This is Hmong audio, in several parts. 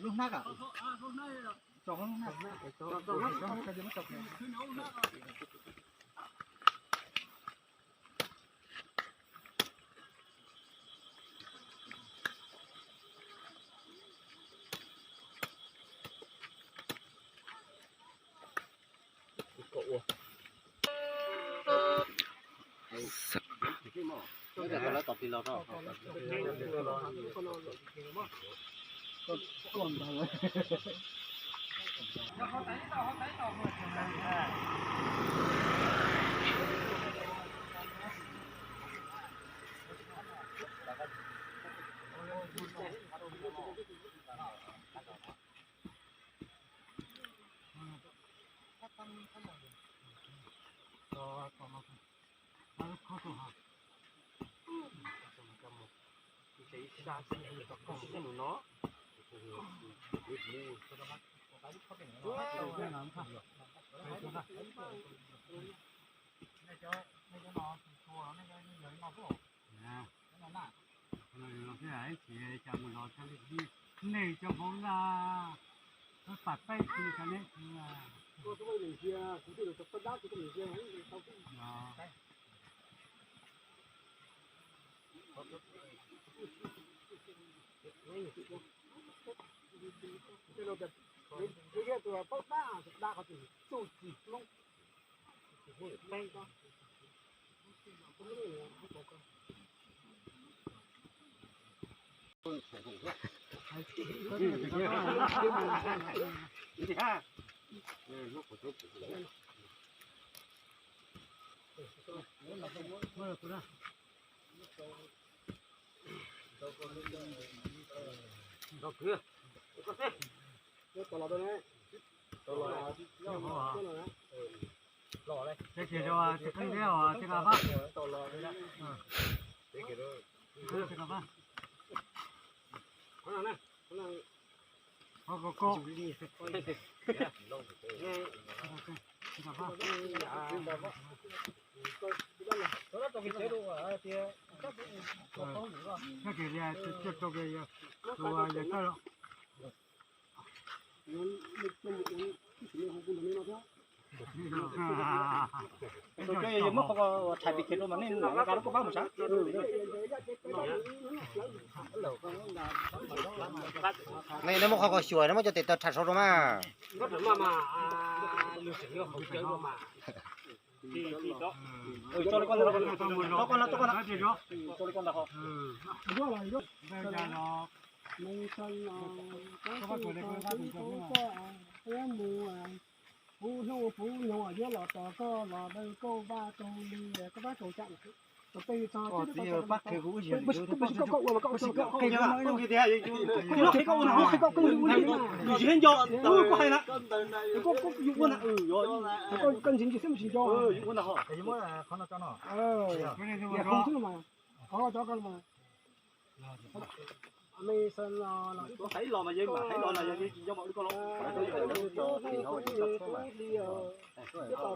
Lub hnab, lub hnab, Nej cov hmoob na, pab pam peb tug cov nej. Nej muab qhov ko xyuas, nej muab cov tes taw rham saud rau mas. Puv hnub puv nyoog yuav los tos koj los daws koj vaj koj li, koj pab kaus cam. Pab qhia kuv wb yus qhia koj ua na, koj yus nco koj hais na, koj yus ua na, koj ntxiv ntsis xwb mus tsis nco. Qhov cov ko mas.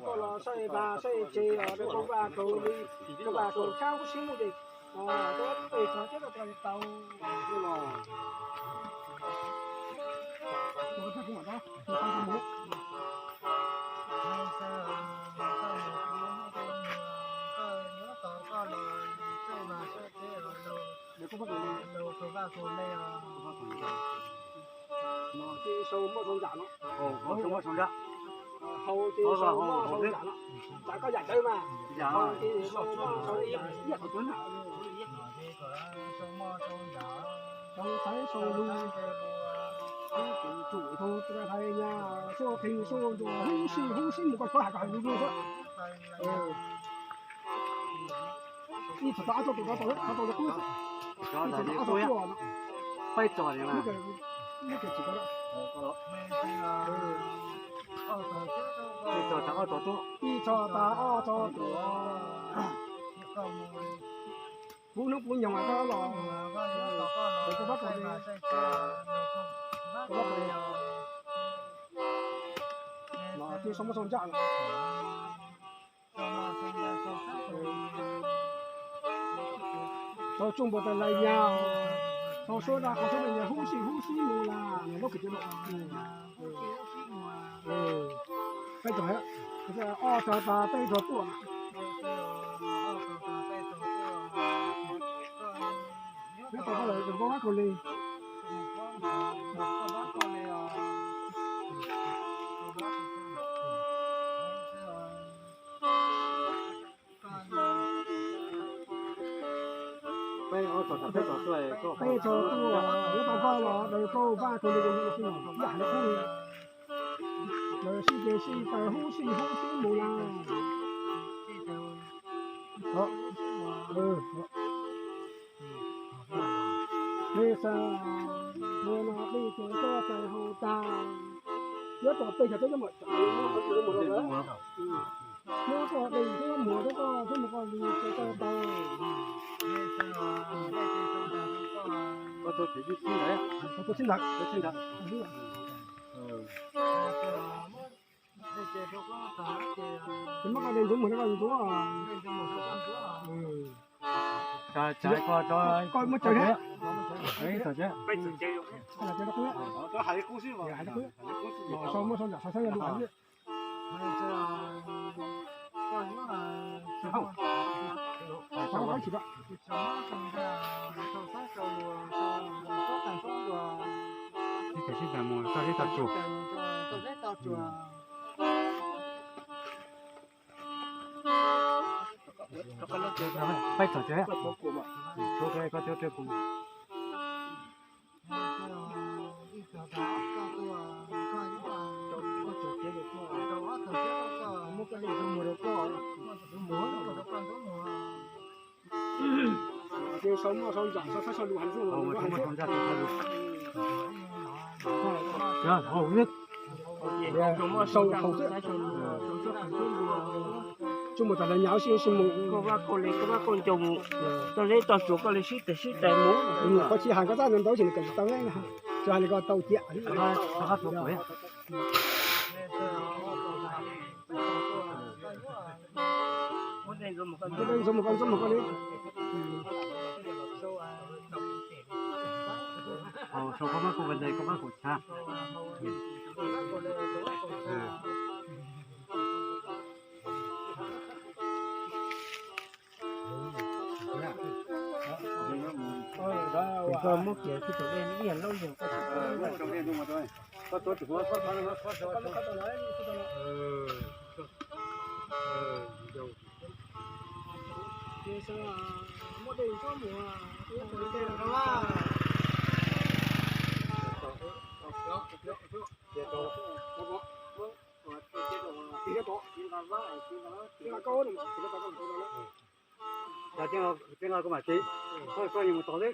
Koj los saib vaj saib tsev, koj vaj kaus li, koj vaj kaus tshab kuj sib mus ces, koj pem txog thiab koj tau tau. Sau muaj sau ntsam no. Hau ces sau muaj sau ntsam no. Tsam koj yam dawb mas. Hau ces sau muaj sau ntsam ib yam qhov twg na. Sau muaj sau ntsam. Sau xaiv sau lug. Tsum tau hais nyas suab qhis suab ntuas hub sij hub sij mus koj txhob hais koj hais lug lug xwb. Ib txog tas ob txog tus rov tau, rov tau li qub. Ib txog tas ob txog tuaj no. Peb txog li na. Ib txog tas ob txog tuaj. Ib txog tas ob txog tuaj. Kuv hnub kuv nyoog koj los, kuv pab koj li, kuv pab koj li. Los twb sau muab sau ntsaj los. Tau tsuj npua tas lais nyas, tau suab daj qhov suab daj nyas hub sij hub sib mus las, lub kwv tij. Peb txog, ob txog tas peb txog tuaj. Peb tau koj lawm, koj pab koj li. Peb txog tuaj, peb txog tuaj, yuav tau koj los, koj pab koj li, koj pab koj li. Lawv sib ces sib tas hub sij hub sib mus las. Peb xav ua no peb txog koj txais hau tas, yuav tau peb cov txob coj mus, muab koj de txob mus rau koj, txob mus koj li txog koj tau. Koj txhob txhib ntawd, txhob txhib ntawd, txhob txhib ntawd. Ces muab koj de ntxuav mus rau koj ntxuav. Koj muab cawv thiab. Sau muab sau ntawm sau saib yog lus heev. Sib tawm sib tawm mus txog zeb txog tsuas. Peb txog tsev, koj cov rau kuv. Sau muab sau ntawm sau saib sau lus heev xwb. Sau hauv xwb. Tsuj mus tas lais nyas sib sib mus. Koj pab koj li, koj pab koj nco mus. Txog zeb txog tsuas koj li sib tes sib tes mus. Qhov tsis hais koj txaj ntau ntau ces nws kawm tsis tau na. Tsis hais li koj tau ciam. Ntxuav mus koj, ntxuav mus koj li. Sau koj pab koj li, koj pab kuv tshab. Koj muab kiag tib tug dej ib yam laub yog koj tsis tau. Koj tsis nqa koj mam tiv, koj yuav mus tod xwb.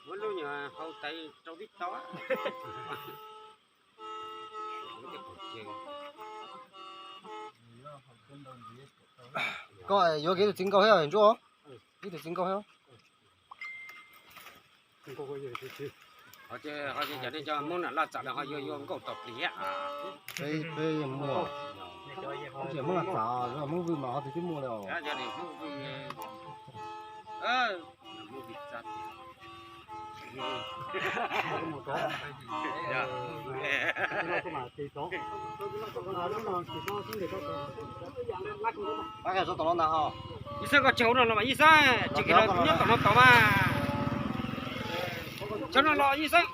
Muab lub nyuam hau tais rau tib tau. Koj yuav kev tus txiv nkauj thiab ntsuab, ib tug txiv nkauj thiab. Ho ces cov nej cov Hmoob nam laj txam lawm ho yuav yuav nkauj tau plig thiab. Peb, peb muaj, ces Hmoob nam txam, Hmoob vwm mas ho twb tsis muaj li os. Ib Xeeb, koj tsis hauv no los mas Ib Xeeb, tsis kis los nyob tom no tod mas. Tsis no los Ib Xeeb.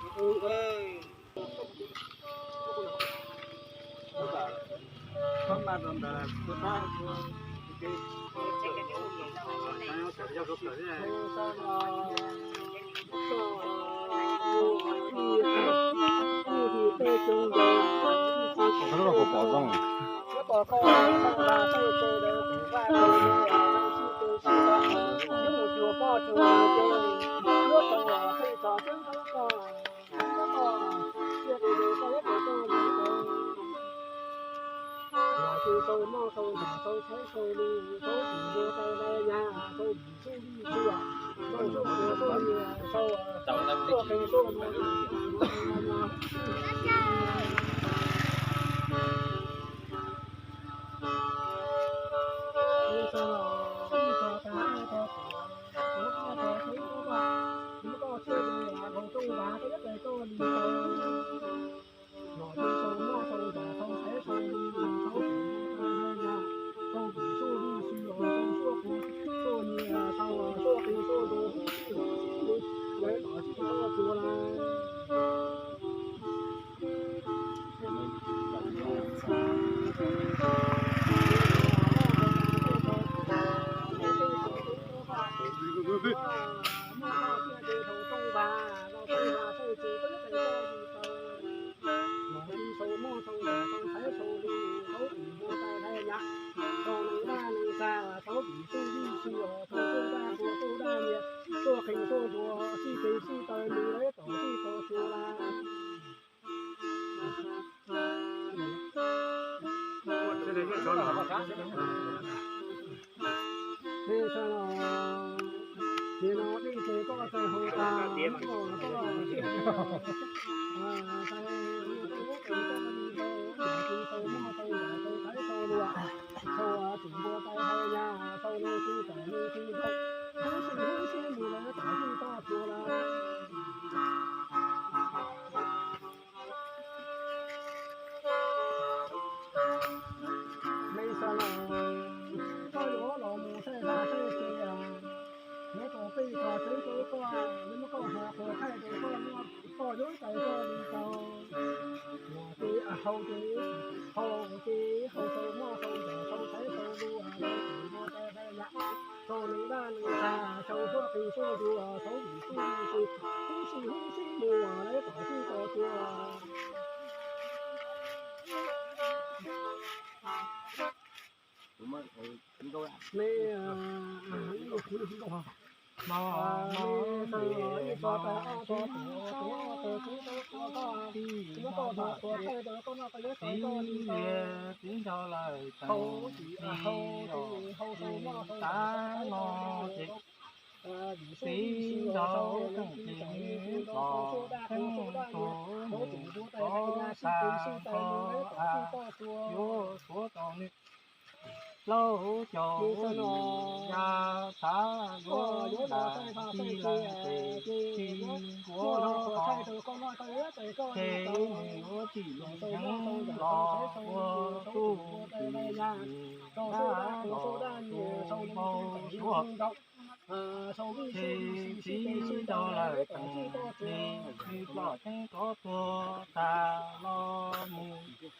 Lub no kuv pom zoo. Koj koj thawj vaj thawj tse lawv kuv vaj kuv tse, sib tw sib tau, hnub mus cuag poj cuag yawg, luag tau thawj txog ceeb rau koj, koj cia tus tus koj lub tus koj li tau. Los tus sau moj sau ntas sau tshaiv sau lus, sau tus npua tau dai nyas, sau tus txuj lij txuj, sau suab kuv suab nyias, sau tuaj qee suab npua. Me xa los, koj yuav los mus saib vaj saib tsev, yuav tau peb txog tseeb rau koj, yuav muab koj hua qhua thaij rau koj, koj yuav tau koj li tau. Los ces hau ces, hau ces hau sau moj sau ntas sau tshaiv sau lus, hau ces hau tau dai nyas, sau neeg dab neeg tag, sau suab qeej suab ntuag, sau vim suab li si, hub si hub sib muag lawv tom sib tau tuag. Me, ib lub khwv nkauj, no, no, ib xav los ib xav tas ob xav tuav, tuav ob xav tuav tuav koj, muab koj tuav tuav thaij rau koj noj koj yuav tau koj li tau. Txiv nrog lawm tau, hau ces hau ces hau sau moj sau ntas sau tshaiv sau lus, vim suab li si los sau neeg txiv tau li tau, sau suab daj qeej suab daj nyias, hauv tus npua tais dai nyas sib tw sib tau li lawv tom sib tau tuag. Yuav tuav tau nws plaub caug yim ya xav yuav los saib vaj saib tsev, ces yuav tuav thaij rau koj noj koj yuav tau koj li tau. Nws yuav tsim los sau moj sau ntas sau tshaiv sau lus, hauv tus npua tais dai nyas, sau suab daj qeej suab daj nyias, sau neeg txiv tau li tau, sau vim suab li si sib tw sib tau li lawv tom sib tau tuag. Nws plom ceeb rov tuag tas los mus,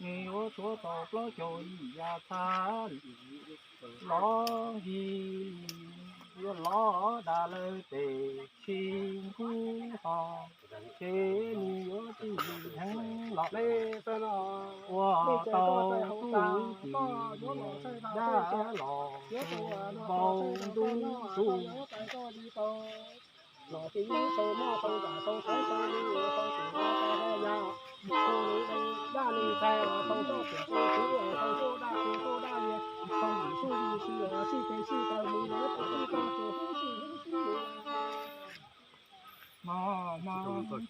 nws yuav tuav tau plaub caug yim ya xav los nkig, yuav los da lawv tes tsis nkub ho, ces nws yuav tsim heev los ua tau tub tim dab los npau ntuj tus. Los ces yuav sau moj sau ntas sau tshaiv sau lus, sau tus npua tais dai nyas, sau neeg dab neeg tag, sau txoj tiam sau tub, sau suab daj qeej suab daj nyias, sau vim suab li si los sib tw sib tau li lawv tom sib tau tuag hub sib hub sib li. Hmo hmo ces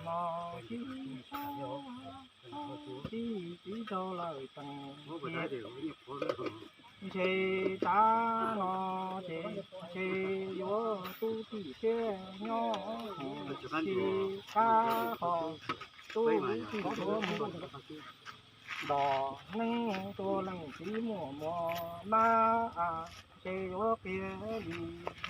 hmo sib txib, txiv txiv rau lawm teem ces ntshe tav no ces ntshe yuav tub tim siab nyob, tsis qab ho tub tim yuav mus nrog neeg tua leej txiv muaj mos mab, ntshe yuav qhia li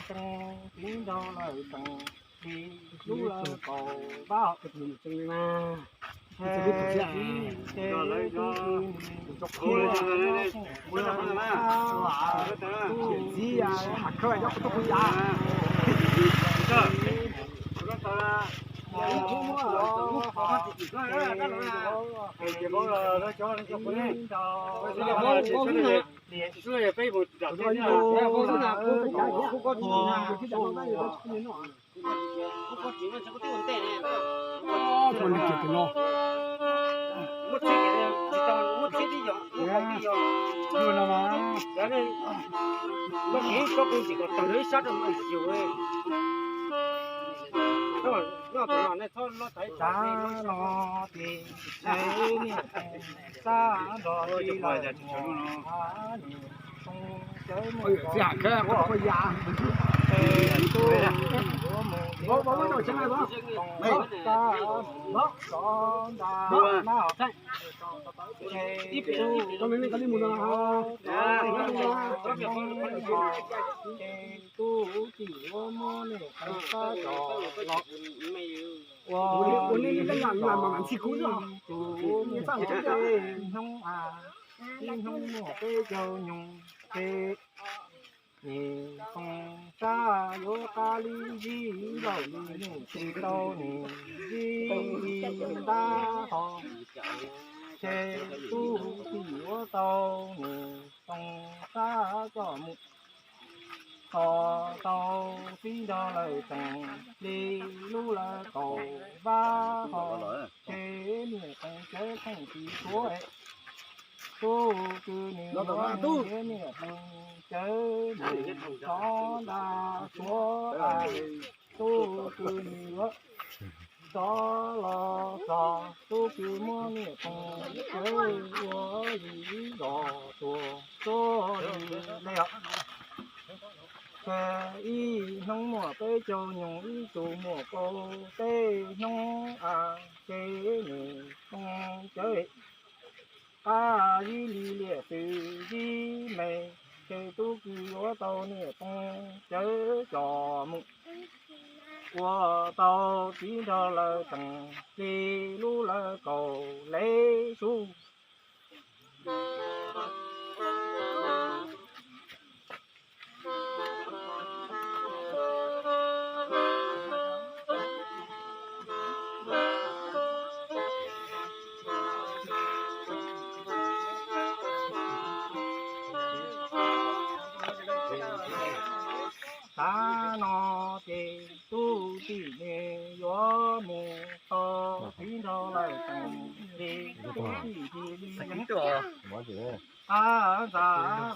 tseeb, txiv nrog lawm teem li lub lawv kaum vab. Ntshe txiv ces tub tim nws thiab, tub tim nws tub tim Tsav no ces niam xab nrog li lawm mus a, niam xoo cawv mus qhov ya, es tub yuav mus li tau xoo xab mus xov nta na, es tub yuav mus, es tub tim yuav muab niam xoo sab cov los ua li tus hnub a, ib hnub muaj peb caug nyoog, ces niam xoo sab yuav qab li zib laum li niam tsis tau niam zib li ntab ho, ces tub tim yuav tau niam xoo sab coj mus. Tos tau tib nrog lawm tseem li lub lawv kaum vab ho, ces niam xoo cawv kheej tsis suav, tub kws nws yuav niam xoo cawv mus sov nta suav, tub kws nws yuav sov los txog, tub kws muab niam xoo cawv ua li zos tuag tuag li os. Ces ib hnub muaj peb caug nyoog, ib tug muaj kaum peb hnub a, ces niam xoo cawv qab zib li liam txwv zib me, ces tub kws yuav tau niam xoo cawv coj mus. Ua tau tib nrog lawm tseem li lub lawv kaum lev sub. Tav no ces tub tim nws yuav mus tau tib nrog lawm tseem li, tub tim cia li yeej qab ntxa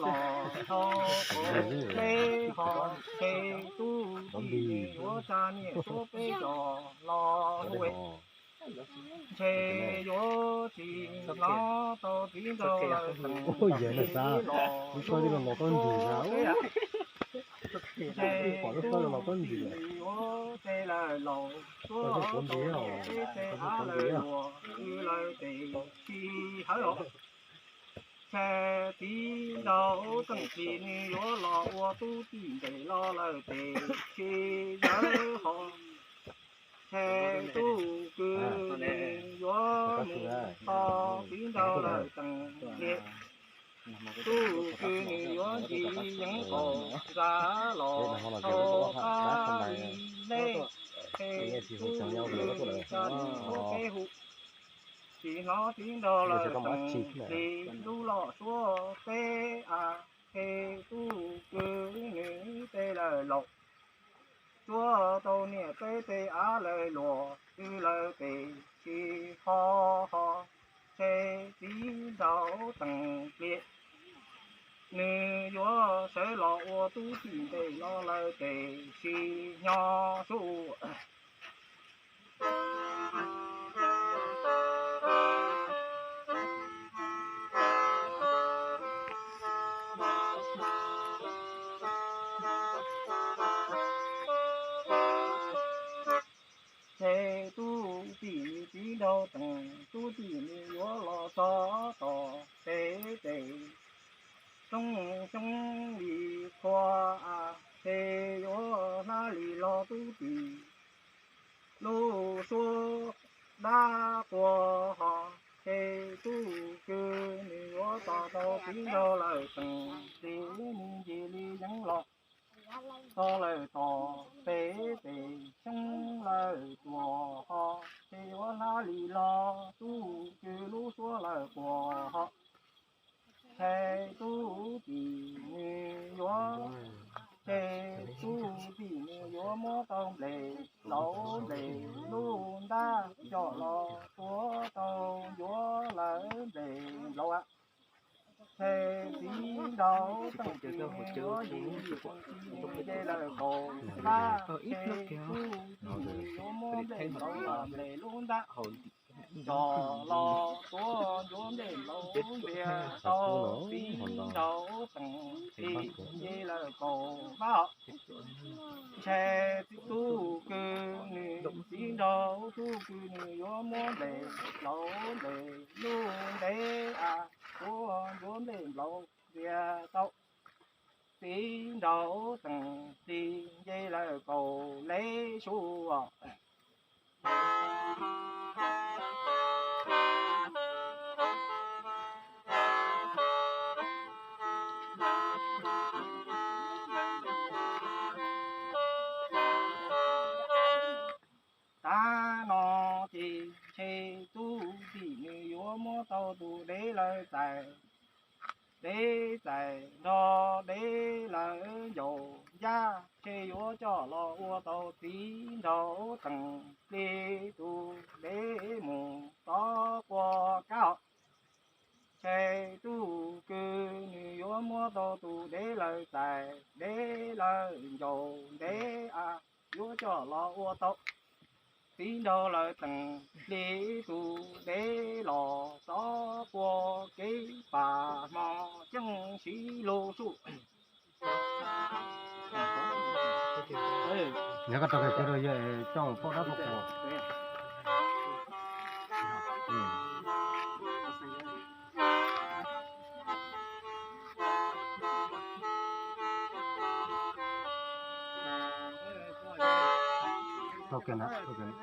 los tau peb ho, ces tub tim nws yuav tsa niam suav peb cov los hu, ntshe yuav tsis los tau tib nrog lawm tseem li los suav peb, ntshe tub tim yuav tej lawm laus suav tau peb tej av lawm luag, wb lawv tes tsis hawv os. Ntshe txiv nraug tseem tsis nws yuav los ua tub tim ntes los lawm tes tsis yawv ho, ntshe tub kws nws yuav mus tau txiv nraug lawm tseem li, tub kws nws yuav ntsis yeev qaum ntxa los tau qab li lej, es tub kws tsa nws suav peb hu, tsis hnov txiv nraug lawm tseem li lub los suav peb av, es tub kws nws tej lawm laus suav tau niam peb tej av lawm luag, wb lawv tes tsis ho ho, ntshe txiv nraug tseem plig, nws yuav sawv los ua tub tim ntes los lawm tes tsis nyob sub. Ces tub tim txiv nraug tseem, tub tim nws yuav los txog tom peb tes roob xyoob li qhua av, ces yuav hlab li los tub tim lub suab dab qua ho, ces tub kws nws yuav tos tau txiv nraug lawm tseem li, nws ntsis li yeev los Txog lawm tom pem pem xyoob lawm tuam ho, ces yuav hlab li los tub kwv lub suab lawm quas ho. Ces tub txim nws yuav, ces tub txim nws yuav muab tau nplej laus nplej lub ntab coj los tuav tau yuav lawm nplej laus. Ces txiv nraug teem txim nws yuav yim txim nws nce lawm kaum pab, ces tub txim nws yuav muab nplej laus nplej lub ntab coj los tuav yuav nplej laus ntiag tau. Txiv nraug teem txim nce lawm kaum pab. Ces tub kwv nws txiv nraug tub kwv nws yuav muab nplej laus nplej lub ntev a, tuav yuav nplej laus ntiag tau. Txiv nraug teem txim nce lawm kaum leb sub. Tav no ces ntshe tub txim nws yuav muab tau tus dev lawv txais, dev txais nrog dev lawv ncaus ncaj, ntshe yuav coj los ua tau txiv nraug teem plig tus dev mus tov quas kab. Ntshe tub kwv nws yuav muab tau tus dev lawv txais, dev lawv ncaus ntev a, yuav coj los ua tau txiv nraug lawv teem plig tus dev los tov quas kev pam hmo ceeb siv lug suj. Nyob koj rau kiag rau yawg coj poj dab poj quas. Rau kiag na, rau kiag na.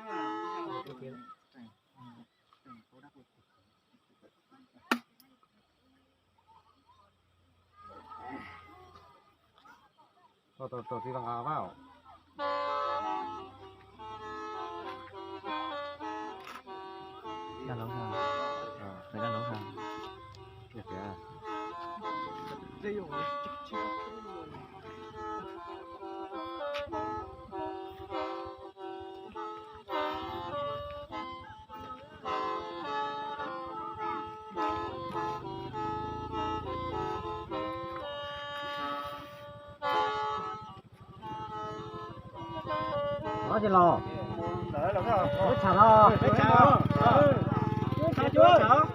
Tau tau txiv Vaj Nqa Vab os. Dab laug ha. Dab laug ha. Ov, ces los. Peb tsam los.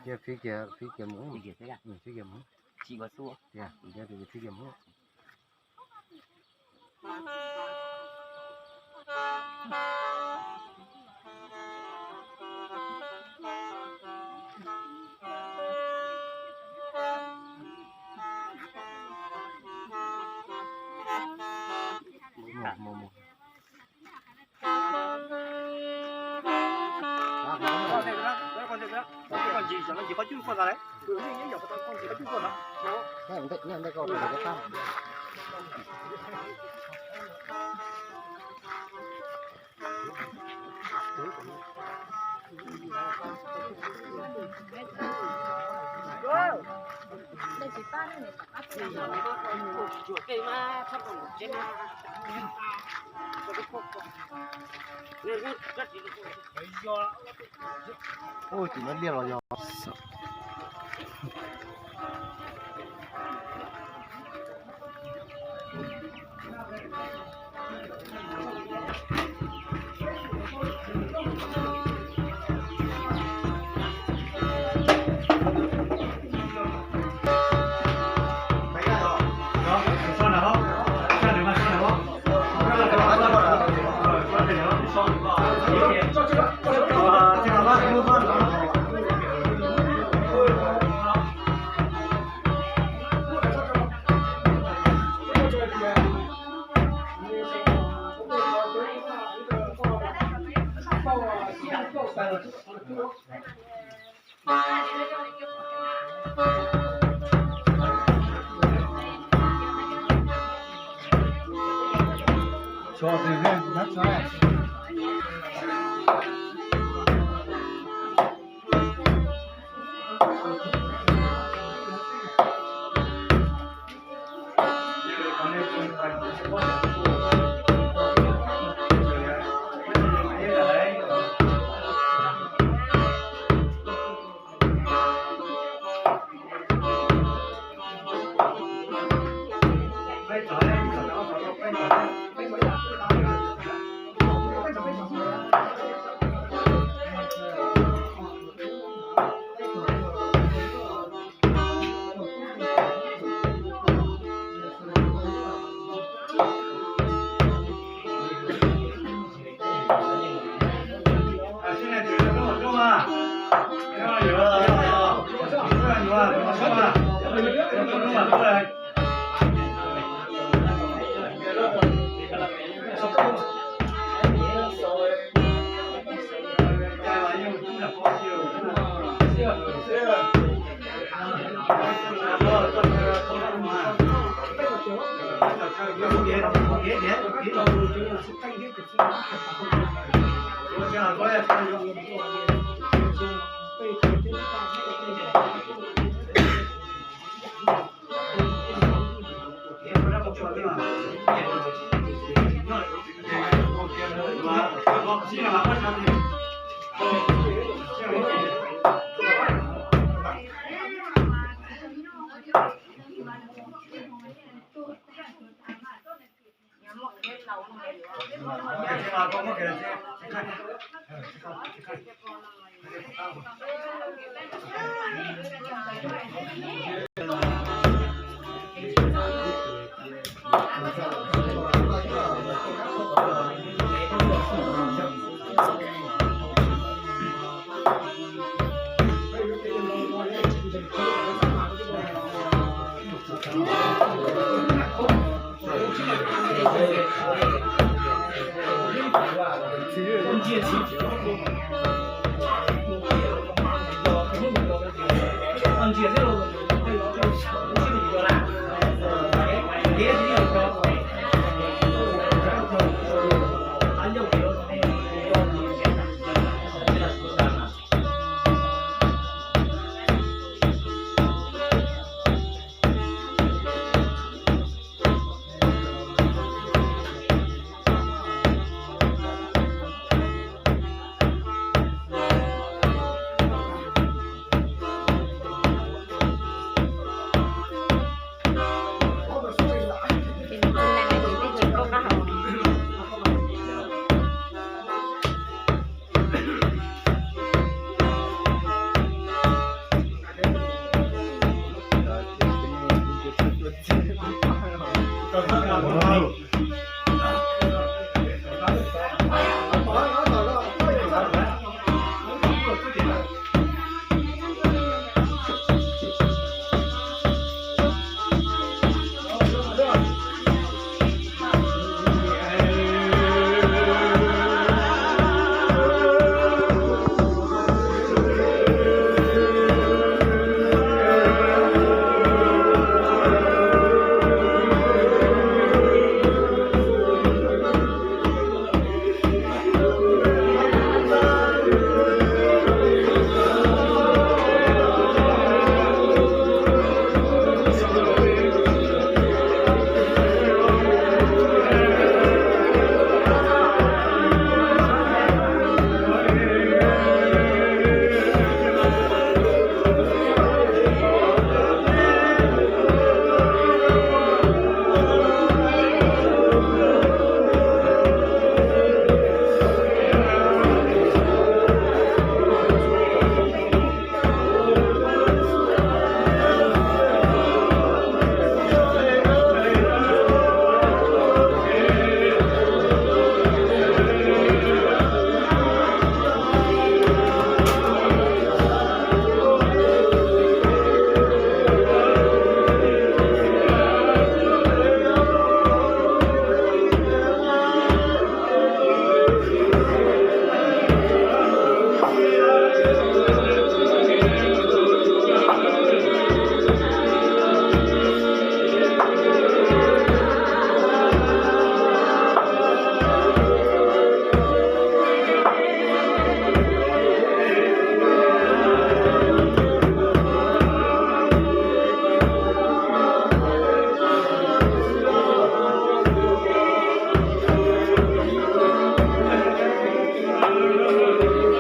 Cia fiv kiag, fiv kiag mus. Fiv kiag mus. Cia fiv kiag mus. Ui, tsis muaj liaj los yog. Tau